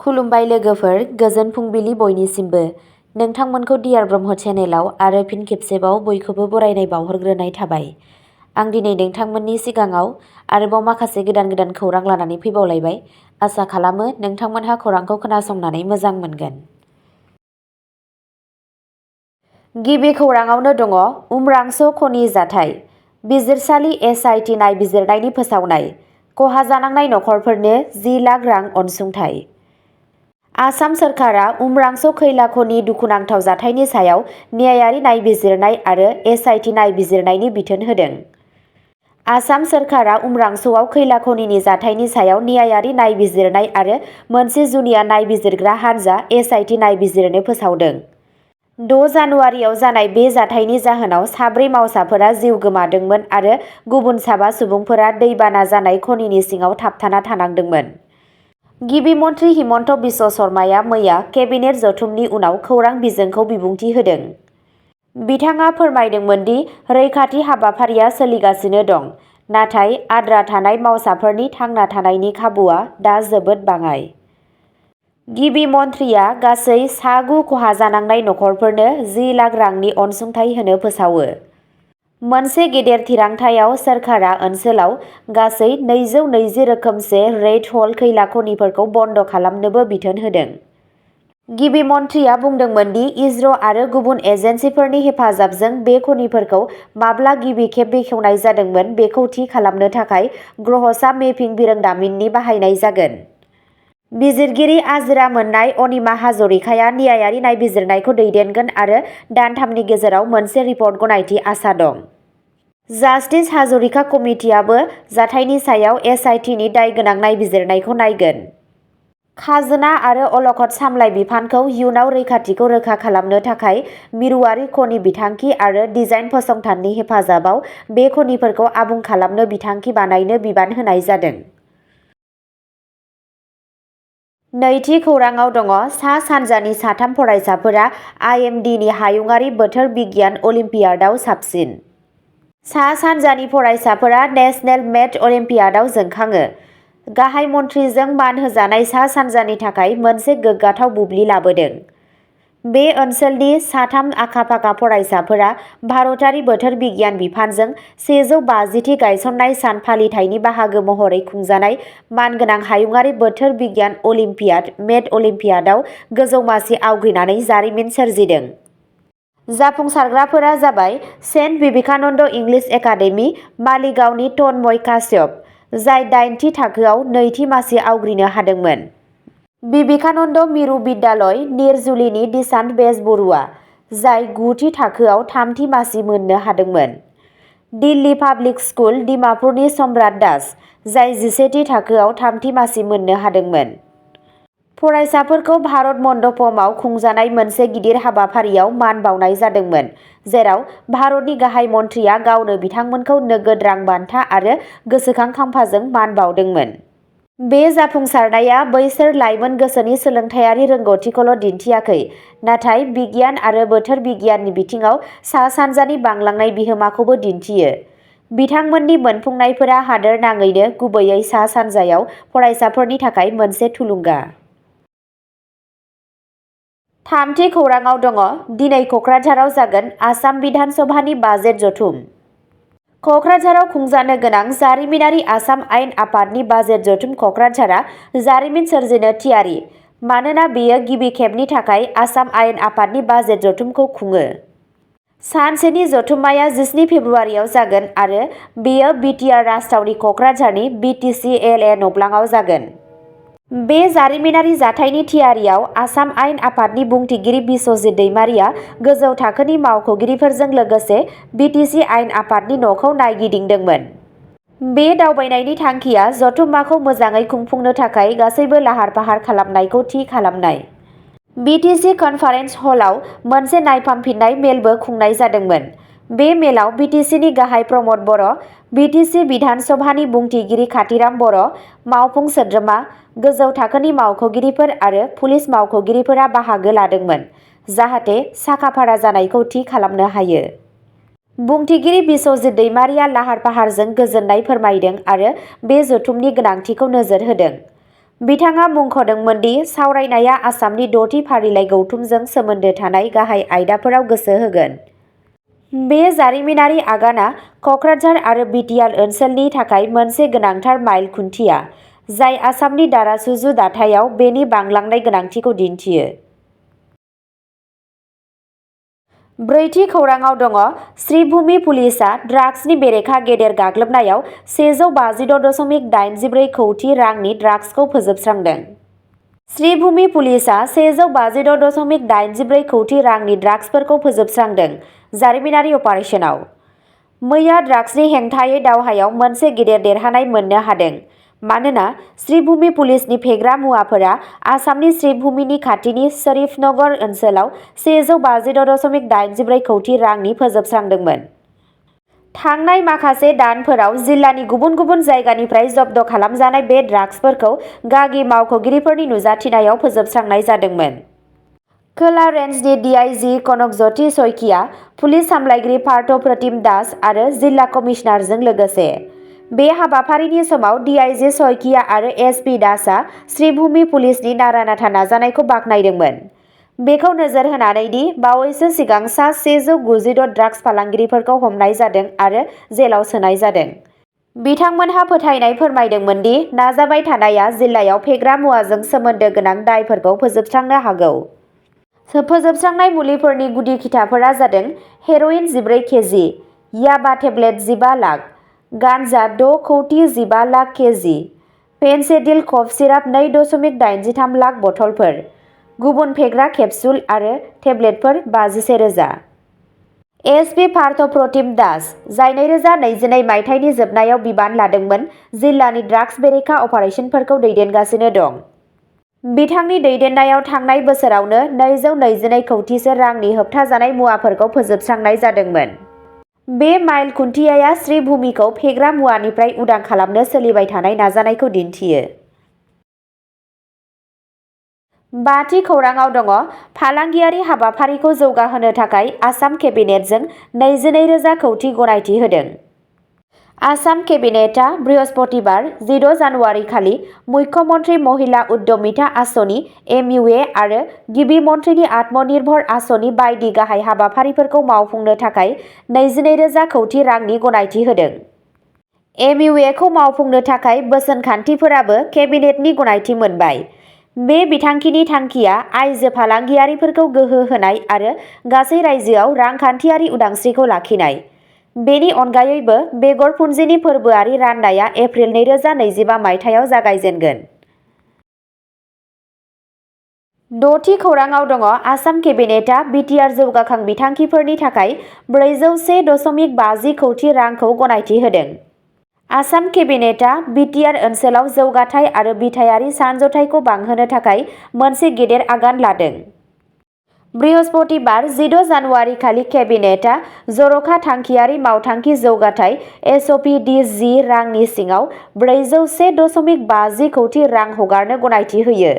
खुलुमबाय लोगोफोर, गोजोन फुंबिलि बयनिसिमबो। नोंथांमोनखौ डियार ब्रह्म चेनेलाव आरो फिन खेबसेबाव बयखौबो बरायनाय बावहरग्रोनाय थाबाय। आं दिनै नोंथांमोननि सिगाङाव आरोबाव माखासे गोदान खौरां लानानै फैबावलायबाय। आसा खालामो नोंथांमोनहा खौरांखौ खोनासंनानै मोजां मोनगोन। गिबि खौराङावनो दङ उमरांस' खनि जाथाय। बिजिरसालि SIT नायबिजिरनायनि फोसावनाय। खहा जानांनाय नखरफोरनो 10 लाख रां अनसुंथाइ। आसाम सोरखारा उमरांस' खैला खनि दुखुनांथाव जाथायनि सायाव न्यायारि नायबिजिरनाय आरो SIT नायबिजिरनायनि बिथोन होदों। आसाम सोरखारा उमरांस'आव खैला खनिनि जाथायनि सायाव न्यायारि नायबिजिरनाय आरो मोनसे जुनिया नायबिजिरग्रा हानजा SIT नायबिजिरनो फोसावदों। 6 जानुवारियाव जानाय बे जाथायनि जाहोनाव 4 मावसाफोरा जिउ गोमादोंमोन आरो गुबुन 7 सुबुंफोरा दैबाना जानाय खनिनि सिङाव थाबथाना थानांदोंमोन। गिबि मन्थ्रि हिमन्त बिश्व शर्माया मैया केबिनेट जथुमनि उनाव खौरां बिजोंखौ बिबुंथि होदों। बिथाङा फोरमायदोंमोन दि रैखाथि हाबाफारिया सोलिगासिनो दं, नाथाय आद्रा थानाय मावसाफोरनि थांना थानायनि खाबुआ दा जोबोद बाङाइ। गिबि मन्थ्रिया गासै 9 खहा जानांनाय नखरफोरनो 10 लाख रांनि अनसुंथाइ होनो फोसावो। मोनसे गेदेर थिरांथायाव सोरखारा ओनसोलाव गासै 220 रोखोमसे रेड हल खैला खनिफोरखौ बन्द खालामनोबो बिथोन होदों। गिबि मन्थ्रिया बुंदोंमोन दि इजर' आरो गुबुन एजेन्सिफोरनि हेफाजाबजों बे खनिफोरखौ माब्ला गिबि खेब बेखेवनाय जादोंमोन बेखौ थि खालामनो थाखाय ग्रहसा मेपिं बिरोंदामिननि बाहायनाय जागोन। बिजिरगिरि आजिरा मोन्नाय अनिमा हाजरिकाया न्यायारि नायबिजिरनायखौ दैदेनगोन आरो दानथामनि गेजेराव मोनसे रिपर्ट गनायथि आसा दं। जास्टिस हाजरिका कमिटिआबो जाथायनि सायाव SITनि दायगोनां नायबिजिरनायखौ नायगोन। खाजोना आरो अलखद सामलाय बिफानखौ इयुनाव रैखाथिखौ रोखा खालामनो थाखाय मिरुआरि खनि बिथांखि आरो डिजाइन फसंथाननि हेफाजाबाव बे खनिफोरखौ आबुं खालामनो बिथांखि बानायनो बिबान होनाय जादों। नैथि खौराङाव दङ सा-सानजानि 3 फरायसाफोरा IMDनि हायुङारि बोथोर बिगियान अलिम्पियाडआव साबसिन। सा-सानजानि फरायसाफोरा नेशनेल मेथ अलिम्पियाडआव जोंखाङो। गाहाय मन्थ्रिजों मान होजानाय सा-सानजानि थाखाय मोनसे गोग्गाथाव बुब्लि लाबोदों। बे ओनसोलनि 3 आखा-फाखा फरायसाफोरा भारतारि बोथोर बिगियान बिफानजों 150थि गायसननाय सान फालिथायनि बाहागो महरै खुंजानाय मानगोनां हायुङारि बोथोर बिगियान अलिम्पियाड मेथ अलिम्पियाडआव गोजौ मासि आवग्रिनानै जारिमिन सोरजिदों। जाफुंसारग्राफोरा जाबाय सेन्ट बिबेकानन्द इंलिश एकाडेमि, मालिगावनि तन्मय काश्यप, जाय 8थि थाखोआव 2थि मासि आवग्रिनो हादोंमोन। बिबेकानन्द मिरु बिद्यालय, निरजुलिनि दिशान्त बेजबरुवा, जाय 9थि थाखोआव 3थि मासि मोननो हादोंमोन। दिल्ली पाब्लिक स्कुल, डिमापुरनि सम्राट दास, जाय 11थि थाखोआव 3थि मासि मोननो हादोंमोन। फरायसाफोरखौ भारत मण्डपमआव खुंजानाय मोनसे गिदिर हाबाफारियाव मान बावनाय जादोंमोन, जेराव भारतनि गाहाय मन्थ्रिया गावनो बिथांमोनखौ नोगोद रां बान्था आरो गोसोखां खाम्फाजों मान बावदोंमोन। बे जाफुंसारनाया बैसोर लाइमोन गोसोनि सोलोंथायारि रोंग'थिखौल' दिन्थियाखै, नाथाय बिगियान आरो बोथोर बिगियाननि बिथिङाव सा-सानजानि बांलांनाय बिहोमाखौबो दिन्थियो। बिथांमोननि मोनफुंनायफोरा हादोरनाङैनो, गुबैयै सा-सानजायाव फरायसाफोरनि थाखाय मोनसे थुलुंगा। थामथि खौराङाव दङ दिनै कक्राझाराव जागोन आसाम बिधान सभानि बाजेट जथुम। कक्राझाराव खुंजानो गोनां जारिमिनारि आसाम आयेन आफादनि बाजेट जथुम कक्राझारआ जारिमिन सोरजिनो थियारि, मानोना बेयो गिबि खेबनि थाखाय आसाम आयेन आफादनि बाजेट जथुमखौ खुङो। सानसेनि जथुम्माया 17 फेब्रुआरियाव जागोन आरो बेयो BTR राजथावनि कक्राझारनि BTC-LA न'ब्लाङाव जागोन। बे जारिमिनारि जाथायनि थियारियाव आसाम आयेन आफादनि बुंथिगिरि बिस्वजित दैमारिया गोजौ थाखोनि मावख'गिरिफोरजों लोगोसे BTC आयेन आफादनि न'खौ नायगिदिंदोंमोन। बे दावबायनायनि थांखिया जथुम्माखौ मोजाङै खुंफुंनो थाखाय गासैबो लाहार-फाहार खालामनायखौ थि खालामनाय। BTC कनफारेन्स हलआव मोनसे नायफामफिननाय मेलबो खुंनाय जादोंमोन। बे मेलाव BTCनि गाहाय प्रमद बर', BTC बिधान सभानि बुंथिगिरि खाथिराम बर', मावफुं सोद्रोमा, गोजौ थाखोनि मावख'गिरिफोर आरो पुलिस मावख'गिरिफोरा बाहागो लादोंमोन, जाहाथे साखा-फारा जानायखौ थि खालामनो हायो। बुंथिगिरि बिस्वजित दैमारिया लाहार-फाहारजों गोजोननाय फोरमायदों आरो बे जथुमनि गोनांथिखौ नोजोर होदों। बिथाङा मुंख'दोंमोन दि सावरायनाया आसामनि 6थि फारिलाइ गौथुमजों सोमोन्दो थानाय गाहाय आयदाफोराव गोसो होगोन। बे जारिमिनारि आगानआ क'क्राझार आरो बिटिआर ओनसोलनि थाखाय मोनसे गोनांथार माइल खुन्थिया, जाय आसामनि दारासुजु दाथायाव बेनि बांलांनाय गोनांथिखौ दिन्थियो। ब्रैथि खौराङाव दङ श्रीभूमि पुलिसआ ड्राग्सनि बेरेखा गेदेर गाग्लोबनायाव 156.84 कौटि रांनि ड्राग्सखौ फोजोबस्रांदों। श्रीभूमि पुलिसआ 156.84 कौटि रांनि ड्राग्सफोरखौ फोजोबस्रांदों जारिमिनारि अपारेशनाव। मैया ड्राग्सनि हेंथायै दावहायाव मोनसे गिदिर देरहानाय मोननो हादों, मानोना श्रीभूमि पुलिसनि फेग्रा मुवाफोरा आसामनि श्रीभूमिनि खाथिनि शरीफनगर ओनसोलाव 150.84 कौटि रांनि फोजोबस्रांदोंमोन। थांनाय माखासे दानफोराव जिल्लानि गुबुन गुबुन जायगानिफ्राय जब्द खालामजानाय बे ड्राग्सफोरखौ गागि मावख'गिरिफोरनि नुजाथिनायाव फोजोबस्रांनाय जादोंमोन। खोला रेन्जनि डिआइजि कनकज्योति सइकिया, पुलिस सामलायगिरि पार्थ प्रतिम दास आरो जिल्ला कमिशनारजों लोगोसे। बे हाबाफारिनि समाव डिआइजि सइकिया आरो एसपि दासआ श्रीभूमि पुलिसनि नारा-नाथा नाजानायखौ बाख्नायदोंमोन। बेखौ नोजोर होनानै दि बावैसो सिगां सा 196 ड्राग्स फालांगिरिफोरखौ हमनाय जादों आरो जेलाव सोनाय जादों। बिथांमोनहा फोथायनाय फोरमायदोंमोन दि नाजाबाय थानाया जिल्लायाव फेग्रा मुवाजों सोमोन्दो गोनां दायफोरखौ फोजोबस्रांनो हागौ। फोजोबस्रांनाय मुलिफोरनि गुदि खिथाफोरा जादों हेर'इन 14 केजि, याबा टेब्लेट 15 लाख, गान्जा 6 कौटि 15 लाख केजि, फेन्सिडिल कफ सिराप 2.83 लाख बथलफोर, गुबुन फेग्रा केप्सुल आरो टेब्लेटफोर 51,000। एसपि पार्थ प्रतिम दास, जाय 2022 मायथाइनि जोबनायाव बिबान लादोंमोन, जिल्लानि ड्राग्स बेरेखा अपारेशनफोरखौ दैदेनगासिनो दं। बिथांनि दैदेननायाव थांनाय बोसोरावनो 222 कौटिसो रांनि होबथाजानाय मुवाफोरखौ फोजोबस्रांनाय जादोंमोन। बे माइल खुन्थियाया श्रीभूमिखौ फेग्रा मुवानिफ्राय उदां खालामनो सोलिबाय थानाय नाजानायखौ दिन्थियो। बाथि खौराङाव दङ फालांगियारि हाबाफारिखौ जौगाहोनो थाखाय आसाम केबिनेटजों 22,000 कौटि गनायथि होदों। आसाम केबिनेटआ बृहस्पतिबार 16 जानुवारि खालि मुख्यमन्त्री महिला उद्यमिता आसनि (MUA) आरो गिबि मन्थ्रिनि आत्मनिर्भर आसनि बायदि गाहाय हाबाफारिफोरखौ मावफुंनो थाखाय 22,000 कौटि रांनि गनायथि होदों। MUA खौ मावफुंनो थाखाय बोसोनखान्थिफोराबो केबिनेटनि गनायथि मोनबाय। बे बिथांखिनि थांखिया आइजो फालांगियारिफोरखौ गोहो होनाय आरो गासै रायजोआव रांखान्थियारि उदांस्रिखौ लाखिनाय। बेनि अनगायैबो बेगर पुन्जिनि फोरबोआरि राननाया एप्रिल 2025 मायथाइयाव जागायजेनगोन। द'थि खौराङाव दङ आसाम केबिनेटआ बिटिआर जौगाखां बिथांखिफोरनि थाखाय 401.50 कौटि रांखौ गनायथि होदों। आसाम केबिनेटआ बिटिआर ओनसोलाव जौगाथाय आरो बिथायारि सानज'थायखौ बांहोनो थाखाय मोनसे गेदेर आगान लादों। बृहस्पतिबार 16 जानुवारि खालि केबिनेटआ जर'खा थांखियारि मावथांखि जौगाथाय (SOPDG) रांनि सिङाव 401.50 कौटि रां हगारनो गनायथि होयो।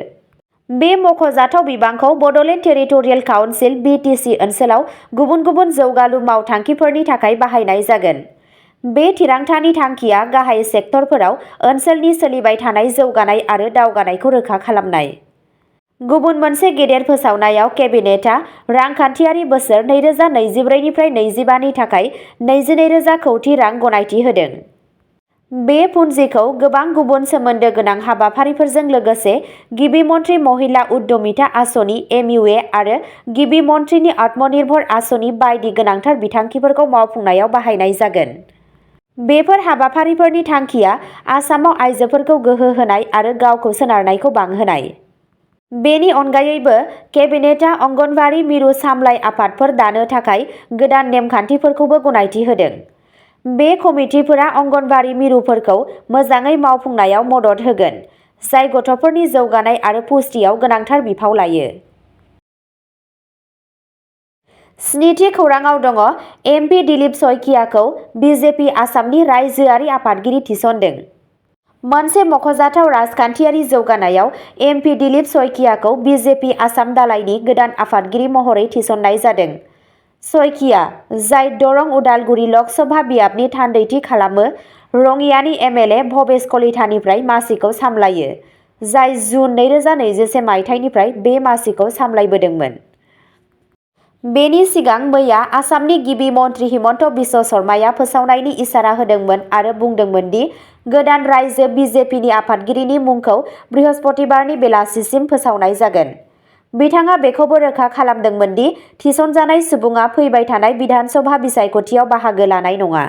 बे मख'जाथाव बिबांखौ बड'लेण्ड टेरिटरियेल काउन्सिल (BTC) ओनसोलाव गुबुन गुबुन जौगालु मावथांखिफोरनि थाखाय बाहायनाय जागोन। बे थिरांथानि थांखिया गाहाय सेक्टरफोराव ओनसोलनि सोलिबाय थानाय जौगानाय आरो दावगानायखौ रोखा खालामनाय। गुबुन मोनसे गेदेर फोसावनायाव केबिनेटआ रांखान्थियारि बोसोर 2024 निफ्राय 25 नि थाखाय 22,000 कौटि रां गनायथि होदों। बे पुन्जिखौ गोबां गुबुन सोमोन्दो गोनां हाबाफारिफोरजों लोगोसे गिबि मन्थ्रि महिला उद्यमिता आसनि (MUA) आरो गिबि मन्थ्रिनि आत्मनिर्भर आसनि बायदि गोनांथार बिथांखिफोरखौ मावफुंनायाव बाहायनाय जागोन। बेफोर हाबाफारिफोरनि थांखिया आसामाव आइजोफोरखौ गोहो होनाय आरो गावखौ सोनारनायखौ बांहोनाय। बेनि अनगायैबो केबिनेटआ अंगनवाड़ी मिरु सामलाय आफादफोर दानो थाखाय गोदान नेमखान्थिफोरखौबो गनायथि होदों। बे कमिटिफोरा अंगनवाड़ी मिरुफोरखौ मोजाङै मावफुंनायाव मदद होगोन, जाय गथ'फोरनि जौगानाय आरो पुष्टियाव गोनांथार बिफाव लायो। स्निथि खौराङाव दङ MP दिलीप सइकियाखौ बिजेपि आसामनि रायजोआरि आफादगिरि थिसनदों। मोनसे मख'जाथाव राजखान्थियारि जौगानायाव MP दिलीप सइकियाखौ बिजेपि आसाम दालायनि गोदान आफादगिरि महरै थिसननाय जादों। सइकिया, जाय दरं उदालगुरि लक सभा बियाबनि थान्दैथि खालामो, रङियानि MLA भबेश कलितानिफ्राय मासिखौ सामलायो। जाय जुन 2021 मायथाइनिफ्राय बे मासिखौ सामलायबोदोंमोन। बेनि सिगां मैया आसामनि गिबि मन्त्रि हिमन्त बिश्व शर्माया फोसावनायनि इसारा होदोंमोन आरो बुंदोंमोन दि गोदान रायजो बिजेपिनि आफादगिरिनि मुंखौ बृहस्पतिबारनि बेलासिसिम फोसावनाय जागोन। बिथाङा बेखौबो रोखा खालामदोंमोन दि थिसनजानाय सुबुङा फैबाय थानाय बिधानसभा बिसायख'थियाव बाहागो लानाय नङा।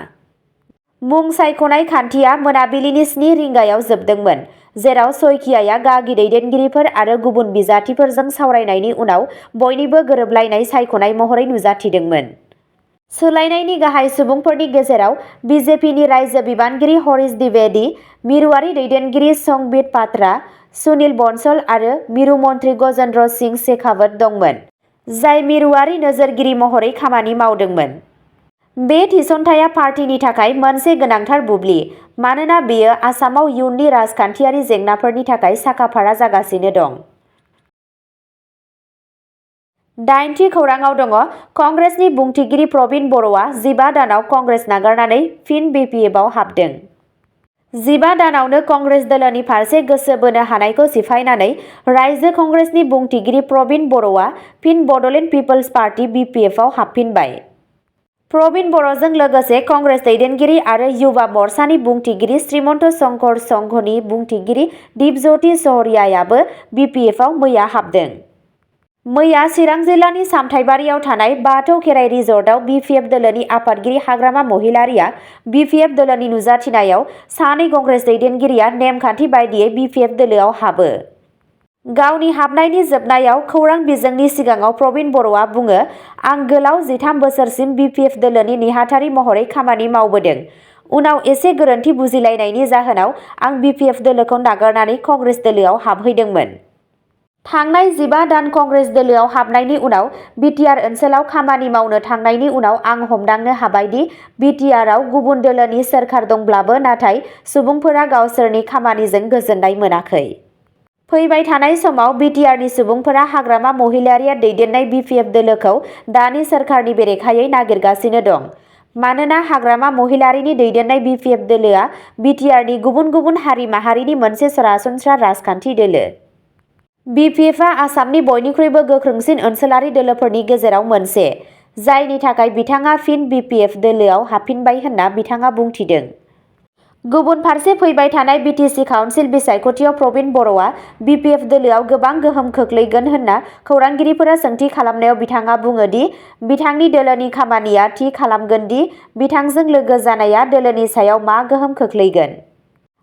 मुं सायख'नाय खान्थिया मोनाबिलिनि 7 रिंगायाव जोबदोंमोन, जेराव सयखियाया गागि दैदेनगिरिफोर आरो गुबुन बिजाथिफोरजों सावरायनायनि उनाव बयनिबो गोरोबलायनाय सायख'नाय महरै नुजाथिदोंमोन। सोलायनायनि गाहाय सुबुंफोरनि गेजेराव बिजेपिनि रायजो बिबानगिरि हरीश द्विवेदी, मिरुआरि दैदेनगिरि संबित पात्रा, सुनील बंसल आरो मिरु मन्त्रि गजेन्द्र सिंह शेखावत दंमोन, जाय मिरुआरि नोजोरगिरि महरै खामानि मावदोंमोन। बे थिसनथाया पार्टीनि थाखाय मोनसे गोनांथार बुब्लि, मानोना बेयो आसामाव इयुननि राजखान्थियारि जेंनाफोरनि थाखाय साखाफारा जागासिनो दं। 8थि खौरांआव दङ कंग्रेसनि बुंथिगिरि प्रबिन बर'आ 15 दानाव कंग्रेस नागारनानै फिन बिपिएफआव हाबदों। 15 दानावनो कंग्रेस दोलोनि फारसे गोसो बोनो हानायखौ सिफायनानै रायजो कंग्रेसनि बुंथिगिरि प्रबिन बर'आ फिन बड'लेण्ड पिपल्स पार्टी बिपिएफआव हाबफिनबाय। प्रबिन बर'जों लोगोसे कंग्रेस दैदेनगिरि आरो युवा मोर्चानि बुंथिगिरि श्रीमन्त शंकर संघनि बुंथिगिरि दिपज्योति सहरियायाबो बिपिएफआव मैया हाबदों। मैया चिरां जिल्लानि सामथाइबारियाव थानाय बाथौ खेराइ रिजर्टआव बिपिएफ दोलोनि आफादगिरि हाग्रामा महिलारीया बिपिएफ दोलोनि नुजाथिनायाव सानै कंग्रेस दैदेनगिरिया नेमखान्थि बायदियै बिपिएफ दोलोआव हाबो। गावनि हाबनायनि जोबनायाव खौरां बिजोंनि सिगाङाव प्रबिन बर'आ बुङो, आं गोलाव 13 बोसोरसिम बिपिएफ दोलोनि नेहाथारि महरै खामानि मावबोदों। उनाव एसे गोरोन्थि बुजिलायनायनि जाहोनाव आं बिपिएफ दोलोखौ नागारनानै कंग्रेस दोलोआव हाबहैदोंमोन। थांनाय 15 दान कंग्रेस दोलोआव हाबनायनि उनाव बिटिआर ओनसोलाव खामानि मावनो थांनायनि उनाव आं हमदांनो हाबाय दि बिटिआरआव गुबुन दोलोनि सोरखार दंब्लाबो नाथाय सुबुंफोरा गावसोरनि खामानिजों गोजोननाय मोनाखै। फैबाय थानाय समाव बिटिआरनि सुबुंफोरा हाग्रामा महिलारीया दैदेननाय बिपिएफ दोलोखौ दानि सोरखारनि बेरेखायै नागिरगासिनो दं। मानोना हाग्रामा महिलारीनि दैदेननाय बिपिएफ दोलोआ बिटिआरनि गुबुन गुबुन हारि माहारिनि मोनसे सरासनस्रा राजखान्थि दोलो। बिपिएफआ आसामनि बयनिख्रुइबो गोख्रोंसिन ओनसोलारि दोलोफोरनि गेजेराव मोनसे, जायनि थाखाय बिथाङा फिन बिपिएफ दोलोआव हाबफिनबाय होनना बिथाङा बुंथिदों। गुबुन फारसे फैबाय थानाय बिटिसि काउन्सिल बिसायख'थियाव प्रबिन बर'आ बिपिएफ दोलोआव गोबां गोहोम खोख्लैगोन होनना खौरांगिरिफोरा सोंथि खालामनायाव बिथाङा बुङो दि बिथांनि दोलोनि खामानिया थि खालामगोन दि बिथांजों लोगो जानाया दोलोनि सायाव मा गोहोम खोख्लैगोन।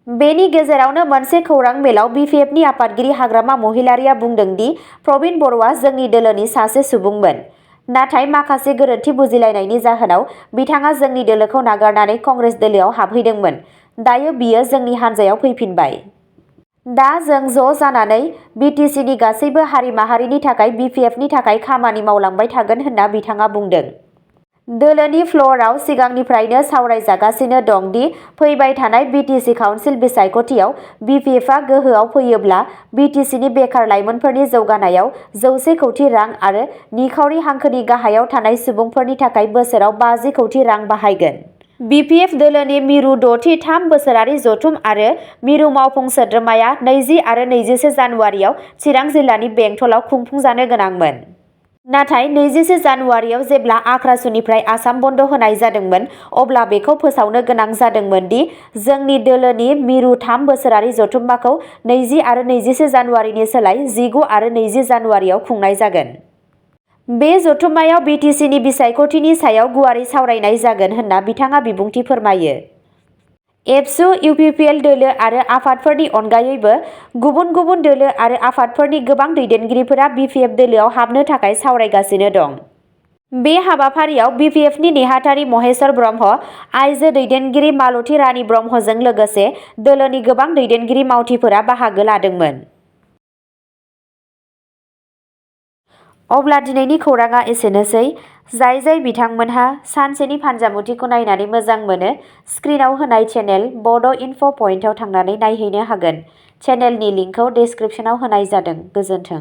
बेनि गेजेरावनो मोनसे खौरां मेलाव बिपिएफनि आफादगिरि हाग्रामा महिलारीया बुंदों दि प्रबिन बर'आ जोंनि दोलोनि सासे सुबुंमोन, नाथाय माखासे गोरोन्थि बुजिलायनायनि जाहोनाव बिथाङा जोंनि दोलोखौ नागारनानै कंग्रेस दोलोआव हाबहैदोंमोन। दायो बियो जोंनि हान्जायाव फैफिनबाय। दा जों ज' जानानै बिटिसिनि गासैबो हारि माहारिनि थाखाय बिपिएफनि थाखाय खामानि मावलांबाय थागोन होनना बिथाङा बुंदों। दोलोनि फ्ल'रआव सिगांनिफ्रायनो सावरायजागासिनो दं दि फैबाय थानाय बिटिसि काउन्सिल बिसायख'थियाव बिपिएफआ गोहोआव फैयोब्ला बिटिसिनि बेकार लाइमोनफोरनि जौगानायाव 100 कौटि रां आरो निखावरि हांखोनि गाहायाव थानाय सुबुंफोरनि थाखाय बोसोराव 50 कौटि रां बाहायगोन। बिपिएफ दोलोनि मिरु 6थि 3 बोसोरारि जथुम आरो मिरु मावफुं सोद्रोमाया 20 आरो 21 जानुवारियाव चिरां जिल्लानि बेंटलाव खुंफुंजानो गोनांमोन। नाथाय 21 जानुवारियाव जेब्ला आख्रासुनिफ्राय आसाम बन्द होनाय जादोंमोन, अब्ला बेखौ फोसावनो गोनां जादोंमोन दि जोंनि दोलोनि मिरु 3 बोसोरारि जथुम्माखौ 20 आरो 21 जानुवारिनि सोलाय 19 आरो 20 जानुवारियाव खुंनाय जागोन। बे जथुम्मायाव बिटिसिनि बिसायख'थिनि सायाव गुवारै सावरायनाय जागोन होनना बिथाङा बिबुंथि फोरमायो। एबसु, इउपिपिएल दोलो आरो आफादफोरनि अनगायैबो गुबुन गुबुन दोलो आरो आफादफोरनि गोबां दैदेनगिरिफोरा बिपिएफ दोलोआव हाबनो थाखाय सावरायगासिनो दं। बे हाबाफारियाव बिपिएफनि नेहाथारि महेश्वर ब्रह्म, आइजो दैदेनगिरि मालती रानी ब्रह्मजों लोगोसे दोलोनि गोबां दैदेनगिरि मावथिफोरा बाहागो लादोंमोन। अब्ला दिनैनि खौराङा एसेनोसै। जाय बिथांमोनहा सानसेनि फानजामुथिखौ नायनानै मोजां मोनो, स्क्रिनाव होनाय चेनेल बड' इनफ' पइन्टआव थांनानै नायहैनो हागोन। चेनेलनि लिंकखौ डेस्क्रिप्शनाव होनाय जादों। गोजोन्थों।